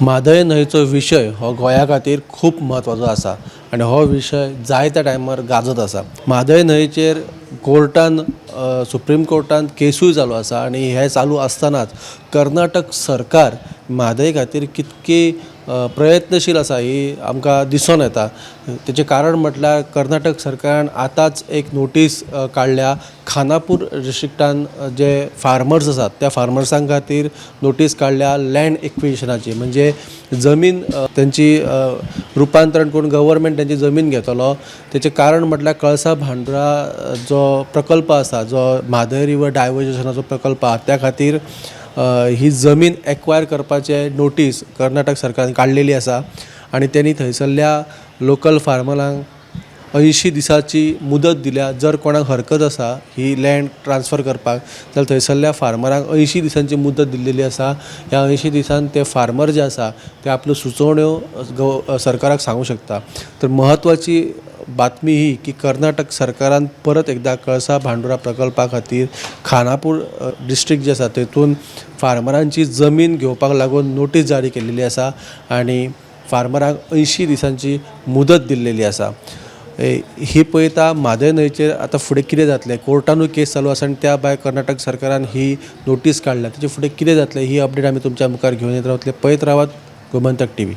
म्हादय न्हंयचो विशय हो गोंया खातीर खूब म्हत्वाचो आसा आनी हो विशय जायत्या टायमार गाजत आसा. म्हादय न्हंयचेर कोर्टान, सुप्रीम कोर्टान केसूय चालू आसा आनी हे चालू आसतनाच कर्नाटक सरकार म्हादय खातीर कितकी प्रयत्नशील आसा ही आमकां दिसून येता. तेचें कारण म्हटल्यार कर्नाटक सरकारान आतांच एक नोटीस काडल्या. खानापूर डिस्ट्रिक्टान जे फार्मर्स आसात त्या फार्मर्सां खातीर नोटीस काडल्या लँड एक्विजिशनाची, म्हणजे जमीन तेंची रुपांतरण करून गव्हर्मेंट तेंची जमीन घेतलो. तेचें कारण म्हटल्यार कळसा भांडुरा जो प्रकल्प आसा, जो म्हादय रिवर डायवर्जनाचो प्रकल्प आसा, त्या खातीर ही जमीन एक्वायर करपाचे नोटीस कर्नाटक सरकारान काडलेली आसा आनी तेणी थंयसरल्या लोकल फार्मरांक 80 दिसांची मुदत दिल्या. जर कोणाक हरकत आसा ही लँड ट्रान्सफर करपाक जाल्यार थंयसरल्या फार्मरांक 80 दिसांची मुदत दिल्लेली आसा. ह्या 80 दिसान ते फार्मर जे आसा ते आपल्यो सुचोवण्यो सरकाराक सांगूंक शकता. तर म्हत्वाची बातमी ही की कर्नाटक सरकारान परत एकदा कळसा भांडुरा प्रकल्पा खातीर खानापूर डिस्ट्रिक्ट जे आसा तेतून फार्मरांची जमीन घेवपाक लागून नोटीस जारी केल्लेली आसा आनी फार्मरांक 80 दिसांची मुदत दिल्लेली आसा. ही पळयता म्हादय न्हंयचेर आतां फुडें कितें जातलें, कोर्टानूय केस चालू आसा आनी त्या भायर कर्नाटक सरकारान ही नोटीस काडल्या, तेचे फुडें कितें जातलें ही अपडेट आमी तुमच्या मुखार घेवन येत रावतले. पळयत रावात गोमंतक टीव्ही.